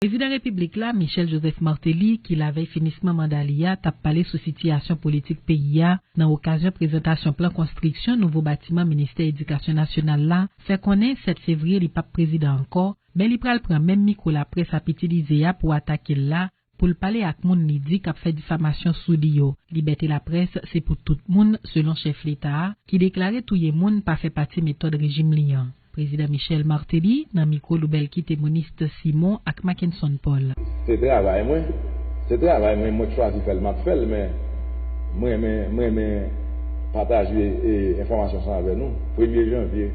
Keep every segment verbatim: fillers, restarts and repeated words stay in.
Prezidan Repiblik la, Michel Joseph Martelly, ki lavèy finisman manda li a, t ap pale sou sitiyasyon politik peyi a nan okazyon prezantasyon plan konstriksyon nouvo batiman Ministè Edikasyon Nasyonal la, fè konnen sèt fevriye li p ap prezidan ankò, men li pral pran menm mikwo laprès ap itilize a pou atake l la, pou l pale ak moun li di k ap fè difamasyon sou li yo. Libète laprès se pou tout moun, selon chèf Leta a, ki deklare touye moun pa fè pati metòd rejim li an. Prezidan Michel Martelly nan mikwo Loubelky Temoniste Simon ak Mackenson Paul. Se travay mwen. Se travay mwen, mwen k chwazi fè l, m ap fè l, men mwen renmen, mwen renmen pataje, e, enfòmasyon sa avè nou. Premye janvye,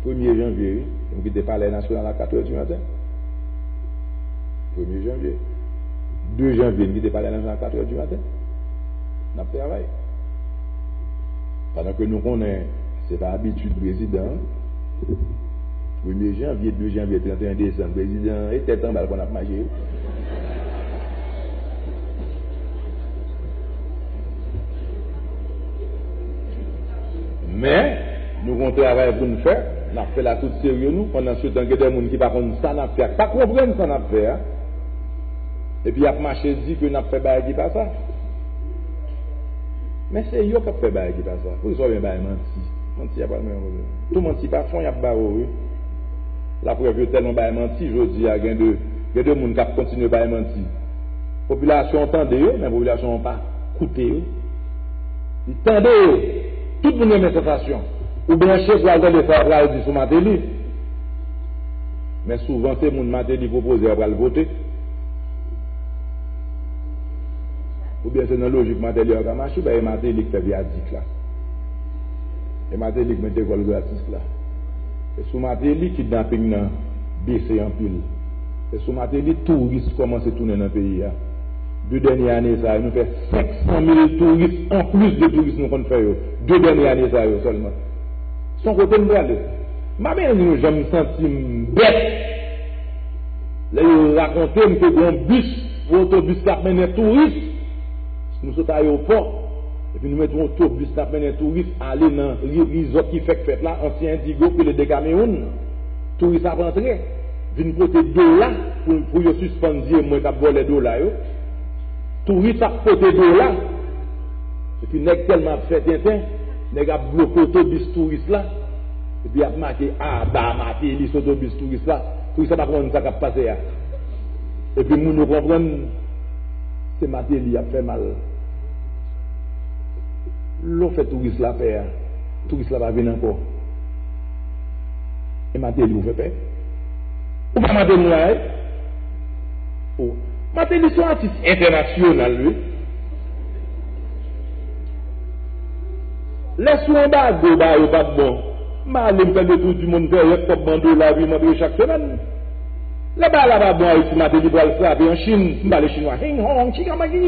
premye janvye, wi, m kite Palè Nasyonal a katrè di maten. Premye janvye. De janvye, m kite Palè Nasyonal a katrè di maten. N ap travay. Pandan ke nou konnen se pa abitid prezidan an, premye janvye, de janvye, trannteyen desanm, prezidan an e tèt anba l konn ap mache. Men, nou gon travay pou n fè, n ap fè l ak tout serye nou, pandan se tan gen de moun ki pa konn sa n ap fè a, pa konprann sa n ap fè a, epi y ap mache di ke n ap fè bagay ki pa sa. Men se yo k ap fè bagay ki pa sa. Poukisa w byen bay manti? Manti a pral mete yon pwoblèm. Tou manti pa fon y ap ba w, wi. Laprèv, yo tèlman bay manti, jodi a, gen de, gen de moun k ap kontinye bay manti. Popilasyon an tande yo, men popilasyon an pa koute yo. Li tande yo. Tout moun renmen sansasyon. Ou branche pou al tande sa yo pral di sou Martelly. Men souvan, se moun Martelly pwopoze yo pral vote. Oubyen se nan lojik Martelly yo ka mache, ben, e Martelly k fè vyadik la. E Martelly k mete gòl gratis la. E sou Martelly, kidnaping nan bese anpil. E sou Martelly, touris kòmanse tounen nan peyi a. De dènye ane sa yo, nou fè senk san mil touris anplis de touris nou konn fè yo. De dènye ane sa yo sèlman. Se yon kote m prale. M pa bezwen di nou jan m santi m bèt. Lè yo rakonte m ke gon bis, yon otobis k ap mennen touris, nou sot ayewopò, epi nou mete yon otobis k ap mennen touris ale nan ri-, rizòt ki fèk fèt la, ansyen Indigo, ki rele Decameron. Touris ap antre, vin pote dola pou, pou yo sispann di e mwen k ap vòlè dola yo. Touris ap pote dola. Epi nèg tèlman ap fè tenten, nèg ap bloke otobis touris la. Epi ap make aba Martelly sou otobis touris la. Touris la pa konprann sa k ap pase a. Epi moun yo konprann se Martelly y ap fè mal. Lè w fè touris la pè a, touris la pa vin ankò. E Martelly ou fè pè? Ou pa Martelly nou la, wi? O, Martelly se yon atis entènasyonal, wi. Lè sou anbago ba yo pa t bon, m ale m fè le tour du monde, fè rèk kòb m an dola, epi m antre chak semèn. Lè bagay la pa bon Ayiti, Martelly pral frape an Chin, m pale chinwa, hing hong, chikamaki.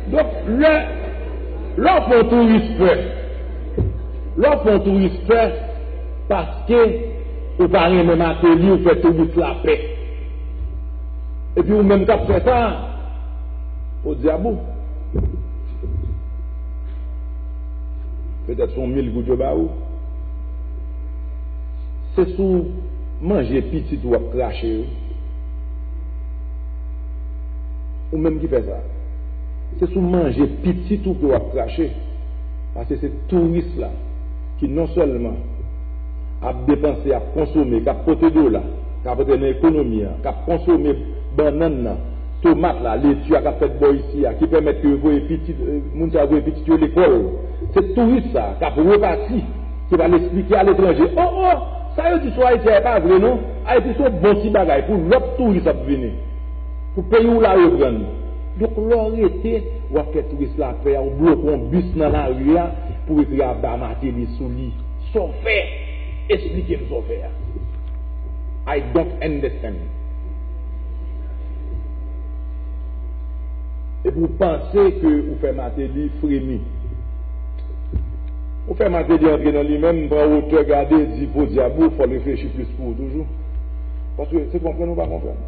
Donk, lè, lè w fè yon touris pè, lè w fè yon touris pè, paske ou pa renmen Martelly, ou fè touris la pè. Epi ou menm k ap fè sa, o dyab ou. Petèt se yon mil goud yo ba ou. Se sou manje pitit ou w ap krache, wi. Ou menm ki fè sa. Se sou manje pitit ou ke w ap krache. Paske se touris la ki non sèlman ap depanse, ap konsome, k ap pote dola, k ap antre nan ekonomi an, k ap konsome bannann nan, tomat la, leti a k ap fèt bò isi a, ki pèmèt ke yo voye pitit, eh, moun sa yo voye pitit yo lekòl. Se touris sa a k ap repati, ki pral esplike aletranje, o, o, sa yo di sou Ayiti a, e pa vre non. Ayiti se yon bon ti bagay pou lòt touris ap vini, pou peyi w la reprann. Donk, lè w rete, w ap fè touris la pè a, ou bloke yon bis nan lari a pou ekri aba Martelly sou li. Sa w fè? Esplike m sa w fè a. I don't understand. Epi w panse ke ou fè Martelly fremi. Ou fè Martelly antre nan li menm, pran wotè, gade, di podyab ou, fò l reflechi plis pou ou toujou. Paske se konprann ou pa konprann.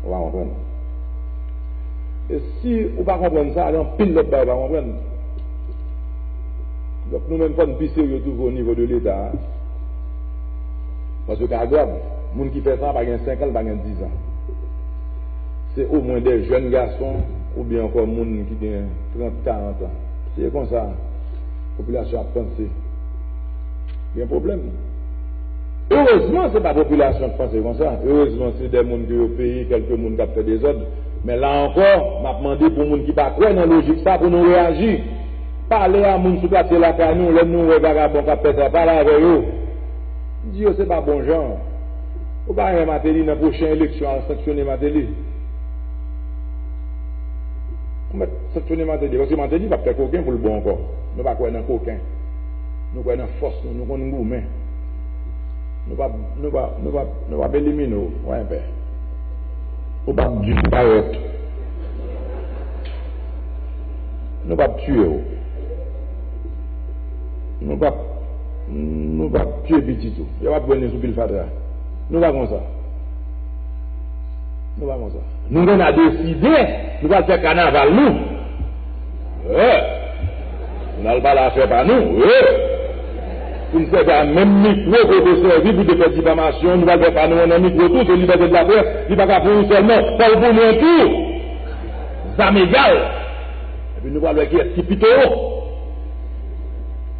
Ou pa konprann. E si ou pa konprann sa, gen anpil lòt bagay ou pa konprann. Donk, nou menm, fò n pi serye toujou o nivo de Leta a. Paske ka grav. Moun ki fè sa pa gen senk an, li pa gen diz an. Se omwen de jèn gason oubyen ankò moun ki gen trant, karant an. Si se konsa, popilasyon ap panse, gen pwoblèm. Erezman, se pa popilasyon k panse konsa. Erezman, se de moun ke yo peye, kèlke moun k ap fè dezòd. Men la ankò, m ap mande pou moun ki pa kwè nan lojik sa pou nou reyaji. Pale a moun sou katye lakay nou, lè nou wè vagabon k ap fè sa, pale avè yo. Di yo se pa bon jan. Ou pa renmen Martelly, nan pwochen eleksyon, al sanksyone Martelly. Ou mèt sanksyone Martelly, paske Martelly p ap fè koken pou l bon ankò. Nou pa kwè nan koken. Nou kwè nan fòs nou, nou konn goumen. Nou p ap, nou p ap, nou p ap, nou p ap elimine w, wè pè. Ou p ap disparèt. Nou p ap tiye w. Nou p ap, nou p ap tiye pitit ou. Yo p ap pran li sou pil fatra. Nou pa konsa. Nou pa konsa. Nou konn a deside, nou pral fè kanaval nou. Wi. Nou al pale afè pa nou. Wi. Pou n sèvi a menm mikwo ke w te sèvi pou te fè difamasyon, nou pral fè pa nou an nan mikwo tou, se libète de laprès, li pa ka pou ou sèlman, fò l pou mwen tou. Zam egal. Epi nou pral wè kiyès ki pi towo.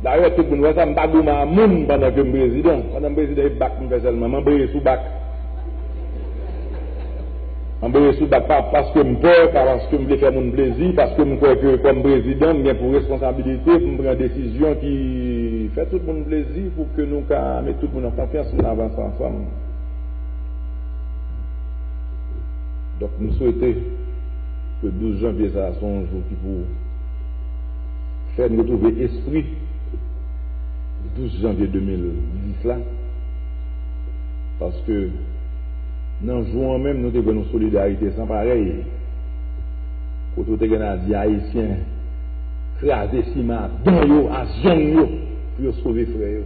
Dayè, tout moun wè sa, m pa goumen a moun pandan ke m prezidan. Pandan m prezidan, e bak m fè sèlman. M anbreye sou bak. M anbreye sou bak, pa paske m pè, pa paske m vle fè moun plezi, paske m kwè ke kòm prezidan, m gen pou responsabilite pou m pran desizyon ki fè tout moun plezi, pou ke nou ka met tout moun an konfyans, pou n avanse ansanm. Donk, m swete ke douz janvye sa a se yon jou ki pou fè n retwouve espri douz janvye de mil dis la, paske nan jou an menm, nou te jwenn yon solidarite san parèy, kote w te gen a di Ayisyen kraze siman a dan yo, a zong yo, pou yo sove frè yo.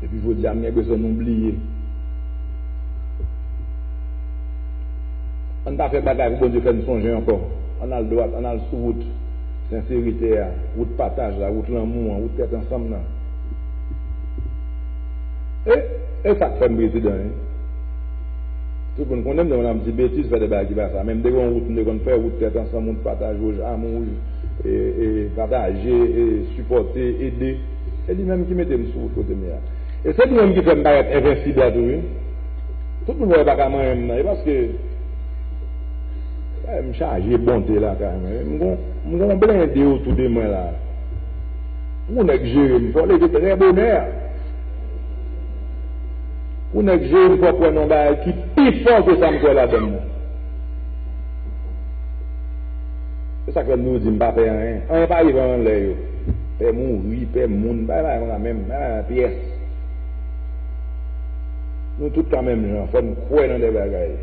Epi jodi a, m gen enpresyon nou bliye. Ann pa fè bagay pou Bondye fè n sonje ankò. Ann al dwat, ann al sou wout senserite a, wout pataj la, wout lanmou an, wout tèt ansanm nan. E, e sa k fè m prezidan, wi. Tout moun konnen m, depi m ap di betiz, fè de bagay ki pa sa. Men m te gen yon wout m te konn fè, wout tèt ansanm, wout pataj, wouj, amou, wouj, e, e, pataje, e, sipòte, ede. Se li menm ki mete m sou wout kote m ye a. E se li menm ki fè m parèt envensib la tou, wi. Tout moun wè yo pa ka manyen m nan. E paske, e, m chaje bonte lakay mwen. M gon, m gon blende otou de mwen la. Pou nèg jere m, fò leve trè bonè. Pou nèg jere m, fò kwè nan bagay ki pi fò ke sa m kwè ladan m nan. Se sa k fè m toujou di m pa pè anyen. Anyen pa rive anlè yo. Pè mouri, pè moun, pa bagay konsa menm, pa bagay pyès. Nou tout ka menm jan, fò n kwè nan de bagay.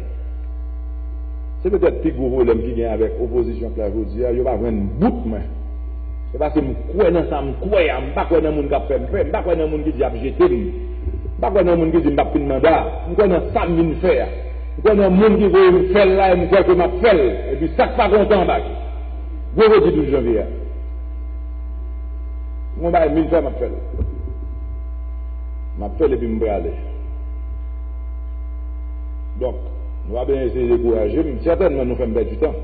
Se petèt pi gwo pwoblèm ki gen avèk opozisyon k la jodi a, yo pa jwenn bout mwen. Se paske m kwè nan sa m kwè a, m pa kwè nan moun k ap fè m pè, m pa kwè nan moun ki di y ap jete m. M pa kwè nan moun ki di m p ap fin manda, m kwè nan sa m vin fè a. M kwè nan moun ki voye m fè l la e m kwè ke m ap fè l. Epi sa k pa kontan anba ki. Gwo jodi douz janvye a. M gon bagay m vin fè, m ap fè l. M ap fè l epi m prale. Donk, nou pa bezwen eseye dekouraje m. Sètènman, nou fè m pèdi tan.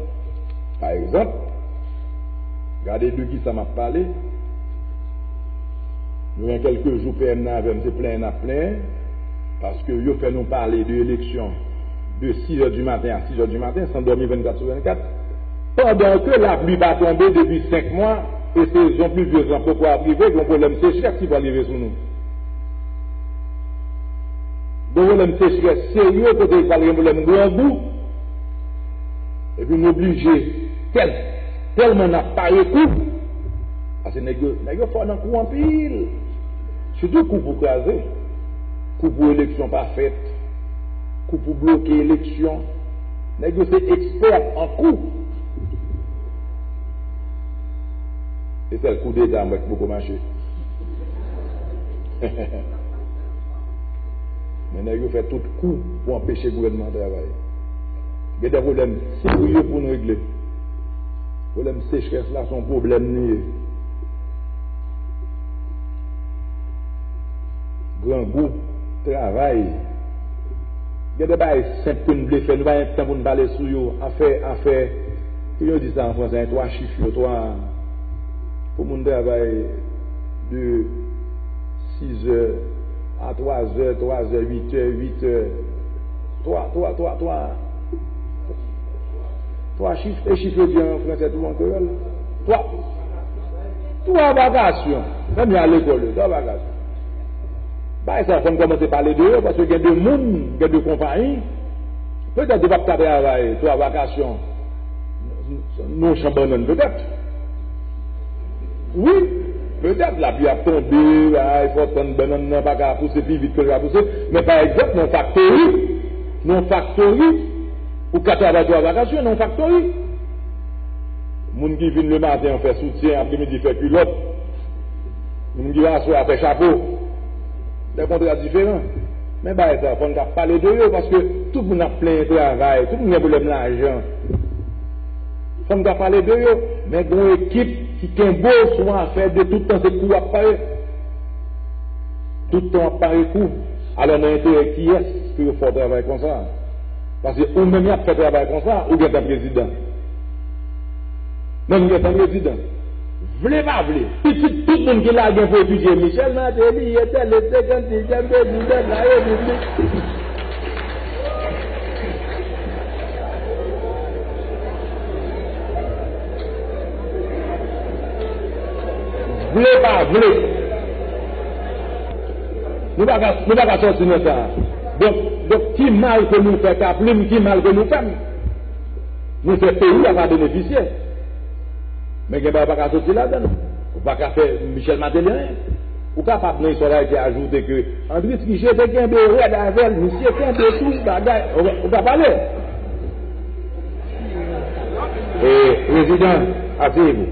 Pa egzanp, gade de kisa m ap pale. Nou gen kèlke jou P M nan avè m, se plenyen n ap plenyen, paske yo fè nou pale de eleksyon de sis è di maten a sis è di maten, san dòmi vennkat sou vennkat, pandan ke lapli pa tonbe depi senk mwa, e sezon plivyez lan poko ap rive, gen yon pwoblèm sechrès ki pral rive sou nou. Gen yon pwoblèm sechrès serye, kote pral gen pwoblèm grangou, epi nou oblije tèl, tèlman n ap pare kou, paske nèg yo, nèg yo fò nan kou anpil. Sitou kou pou kraze, kou pou eleksyon pa fèt, kou pou bloke eleksyon. Nèg yo se ekspè an kou. Se sèl koudeta m wè k poko mache. Men nèg yo fè tout kou pou anpeche gouvènman an travay. Gen de pwoblèm serye pou n regle. Pwoblèm sechrès la se yon pwoblèm li ye. Grangou, travay. Gen de bagay senp ke n vle fè, nou pa gen tan pou n pale sou yo. Afè, afè, ki yo di sa an fransè, twa chif yo, twa, pou moun travay de sizè a twazè, twazè, uitè, uitè, twa, twa, twa, twa, twa chif, e chif yo di an fransè tou an kreyòl. Twa, twa vakasyon. Menm jan lekòl yo, twa vakasyon. Bagay sa, fò n kòmanse pale de yo, paske gen de moun, gen de konpayi, petèt yo p ap ka travay twa vakasyon nan yon chan bannann, petèt. Wi, petèt lapli ap tonbe, bagay, fò tann bannann nan pa ka pouse pi vit ke l ka pouse, men pa egzanp, nan yon faktori, nan yon faktori, ou ka travay twa vakasyon nan yon faktori. Moun ki vin lematen an fè soutyen, apremidi fè kilòt. Moun ki vin aswè a fè chapo. De kontra diferan. Men bagay sa, fò n ka pale de yo, paske tout moun ap plenyen travay, tout moun gen pwoblèm lajan. Fò n ka pale de yo, men gen yon ekip ki kenbe w sou yon afè de tout tan se kou w ap pare. Tout tan w ap pare kou. Alò, nan enterè kiyès pou yo fè w travay konsa? Paske ou menm y ap fè travay konsa, ou gentan prezidan. Menm gentan prezidan. Vle pa vle, pitit tout moun ki la gen pou etidye, Michel Martelly, Ethel, Ethel, Ethel, Ethel, la yo di li. Vle pa vle. Nou pa ka, nou pa ka sòti nan sa. Donk, donk, ki mal ke nou fè Kaplim, ki mal ke nou fè m? Nou fè peyi a pa benefisye. Men gen bagay pa ka soti ladan l. Ou pa ka fè Michel Martelly anyen. Ou kapab nan istwa Dayiti ajoute ke André Trichet te kenbe rèd avè l, misye kenbe tout bagay. Ou, ou ka pale. E, prezidan, aseye w.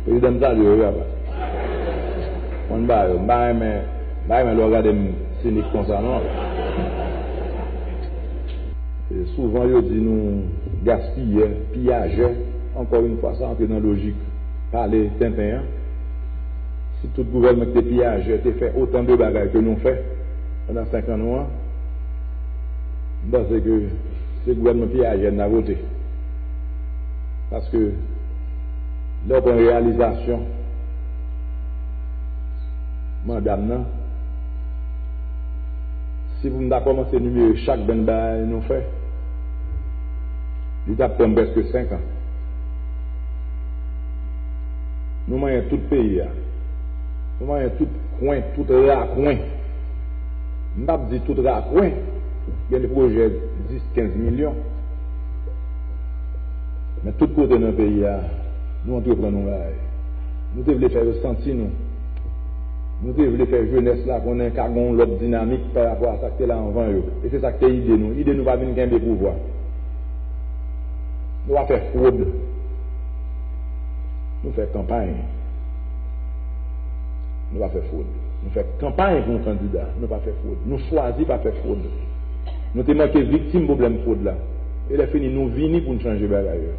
Prezidan, m salye w, wi, papa. Konn ba yo, m pa renmen, m pa renmen lè w gade m sinik konsa, non. E souvan, yo di nou gaspiyè, piyajè. Ankò yon fwa, sa antre nan lojik pale tenten an. Si tout gouvènman ki te piyajè te fè otan de bagay ke nou fè pandan senk an nou an, m panse ke se gouvènman piyajè n ta vote. Paske lè w pran reyalizasyon manda m nan, si pou m ta kòmanse enimere chak bann bagay nou fè, li t ap pran m prèske senk an. Nou manyen tout peyi a. Nou manyen tout kwen, tout rakwen. M p ap di tout rakwen, gen de pwojè dis, kenz milyon. Men tout kote nan peyi a, nou antreprann yon bagay. Nou te vle fè yo santi nou. Nou te vle fè jenès la konnen ka gen yon lòt dinamik pa rapò a sa k te la anvan yo. E se sa k te ide nou. Ide nou pa vin kenbe pouvwa. Nou pa fè fwod. Nou fè kanpay. Nou pa fè fwod. Nou fè kanpay pou yon kandida. Nou pa fè fwod. Nou chwazi pa fè fwod. Nou te manke viktim pwoblèm fwod la. E lè fini, nou vini pou n chanje bagay yo.